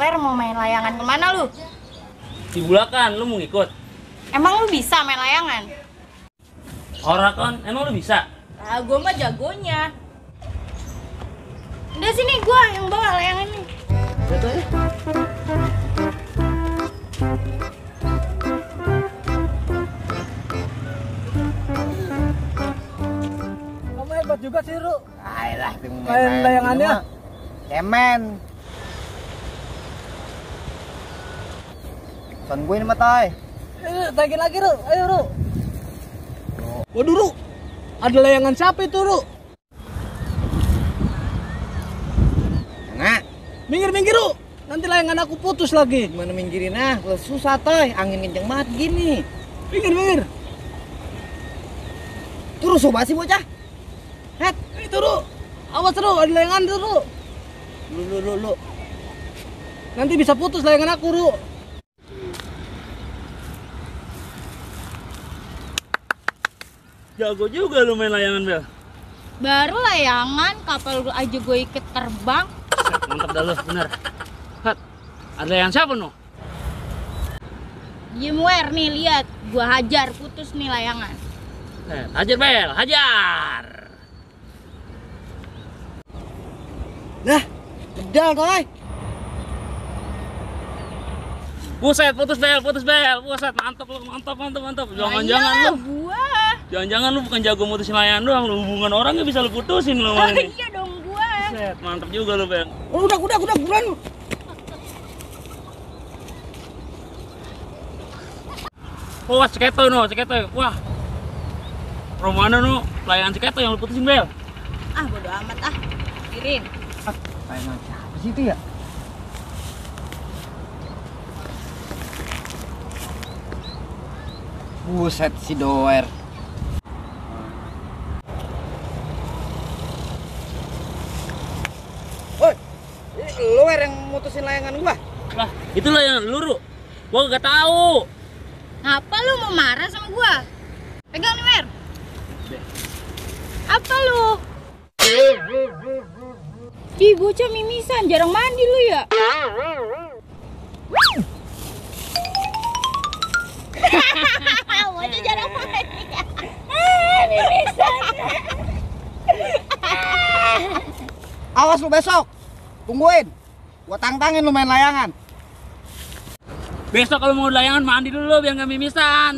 Ler mau main layangan kemana lu? Di Bulakan, lu mau ngikut? Emang lu bisa main layangan? Ora kan, emang lu bisa? Ah, gua mah jagonya. Udah sini gua yang bawa layangan nih. Betul ya? Kamu hebat juga sih, Ru. Ayolah, Main layangannya. Cemen. Son gue ini matai. Tagih lagi, Ru. Ayo, Ru. Waduh, Ru. Ada layangan siapa itu, Ru? Nah, Minggir, Ru. Nanti layangan aku putus lagi. gimana minggirin ah? Kalau susah toy, angin kenceng banget gini. Minggir. Terus coba sih bocah. Het, Itu, Ru. Awas, Ru. Ada layangan tuh, Ru. lu. Nanti bisa putus layangan aku, Ru. Jago juga lu main layangan, Bel. Baru layangan, kapal aja gue ikut terbang. Mantap dah lu, bener. Hat, ada yang siapa no? Jimwer nih, lihat. Gua hajar putus nih layangan. Hajar, Bel, hajar. nah, bedal toy. Buset, putus Bel. Buset, mantap lu, mantap. Jangan-jangan lu. Gua. Jangan-jangan lu bukan jago mutusin layangan doang, lu hubungan orangnya bisa lu putusin lu Oh ini. iya dong gua. Buset, mantap juga lu, Bel. Oh, udah, buruan. Wah, ceketo. Wah. Romano no, layangan ceketo yang lu putusin, Bel. Ah, bodo amat ah. Pikirin. Layangan siapa sih itu ya? Buset si Doer. Woi, lu yang mutusin layangan gua. Lah, itu layangan lu, Ru. Gua gak tahu. Ngapa lu mau marah sama gua? Pegang nih, Mer. Apa lu? Ih, bocah mimisan, jarang mandi lu ya? Bocah jarang mandi. Mimisan. Awas lu besok. Tungguin. Gua tantangin lu main layangan. Besok kalau mau layangan mandi dulu biar nggak mimisan.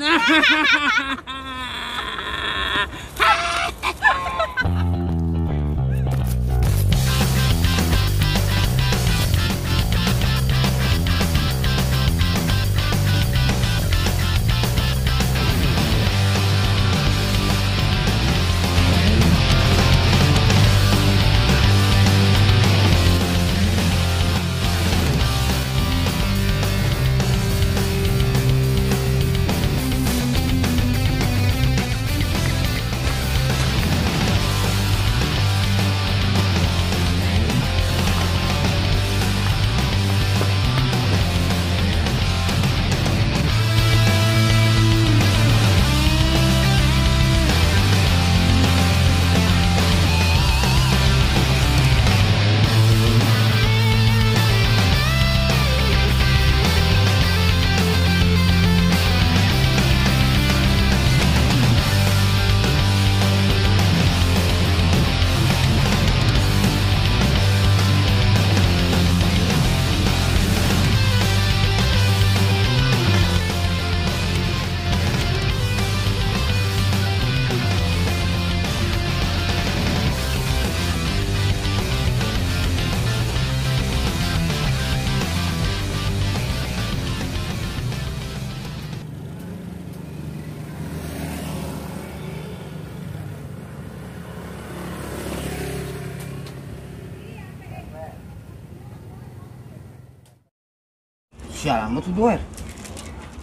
Sialan tuh Doer.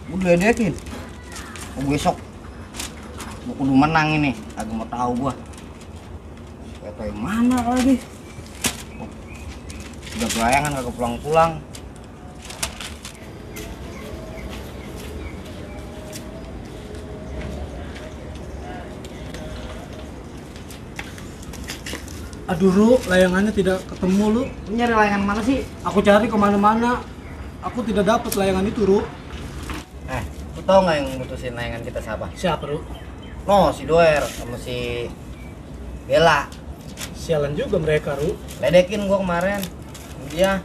Udah ledekin. Besok gua kudu menang ini. Agak mau tahu gua. Kayak mana lagi? Udah layangan kagak pulang-pulang. Aduh, Ru, layangannya tidak ketemu, Lu. Nyari layangan mana sih? Aku cari kemana-mana. aku tidak dapat layangan itu, Ru. Lu tau nggak yang mutusin layangan kita siapa? Siapa, Ru? No, si Doer sama si Bella. Sialan juga mereka, Ru. Ledekin gua kemarin. Dia,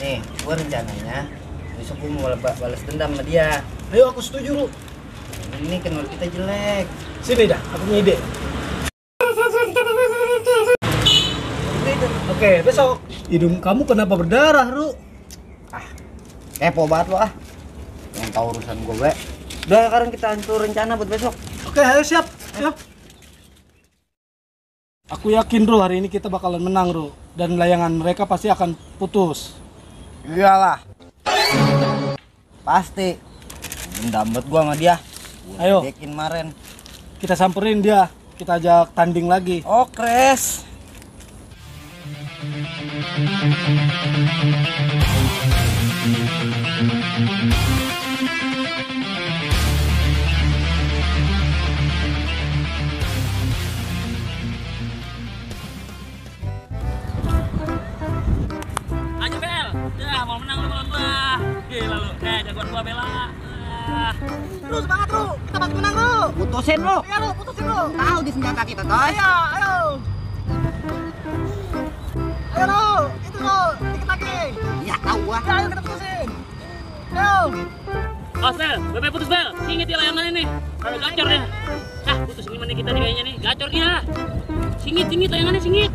nih, gua rencananya besok gua mau balas dendam sama dia. Ayo, aku setuju, Ru. Ini kan menurut kita jelek. Sini dah, aku punya ide. Oke, besok. Hidung kamu kenapa berdarah, Ru? Kepo banget lo ah. Yang tahu urusan gue, Be. Udah sekarang kita atur rencana buat besok. Oke, ayo siap. Ayo. Aku yakin, Ru, hari ini kita bakalan menang, Ru. Dan layangan mereka pasti akan putus. Iyalah. Pasti. Dendam banget gua sama dia. Ayo. Dekin kemarin. Kita samperin dia. Kita ajak tanding lagi. Oh, Kres. Ayo Bel, dah mau menang lu lawan gua. Gila lu, jagoan gua Bella. Terus semangat, Ru. Kita pasti menang, Ru. Putusin, Ru. Iya, Ru, putusin, Ru. Tahu di senjata kita, Toy. Ayo, ayo. Ayo, Ru. Itu, Ru. Dikit lagi. Iya, tahu gua. Ya, ayo kita putusin. Ayo. Oh Bel, Bebe putus Bel. Singit ya layangan ini. Kalau gacor ya. Putus ini mana kita nih kayaknya nih. Gacor dia. Singit layangannya singit.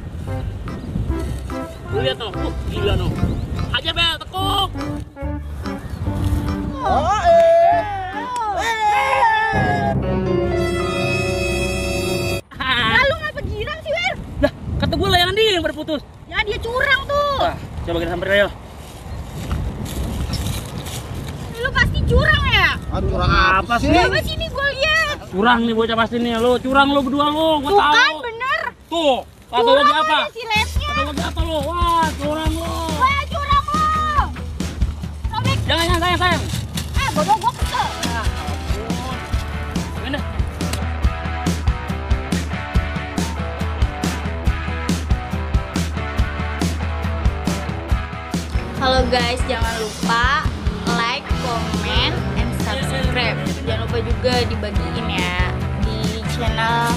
Lu lihat no, gila no. Aja Bel, tekuk. Oh, Lalu ngapa girang sih, Wer? Dah, kata gue layangan dia yang berputus. Ya dia curang tuh. Coba kita samperin ayo. Lu pasti curang ya? curang Apa sih? Coba sini gue lihat. Curang nih bocah pasti nih. Lu curang lu berdua lu, gua Tuh tahu. kan bener. Tuh, kata Curang lagi apa? ada si lednya. Kata lagi apa lu? Wah, curang lu. Wah, curang lu. Robek. Jangan sayang. Bodoh gua kesel. Gimana? Halo guys, jangan lupa like, comment, and subscribe. Jangan lupa juga dibagiin ya di channel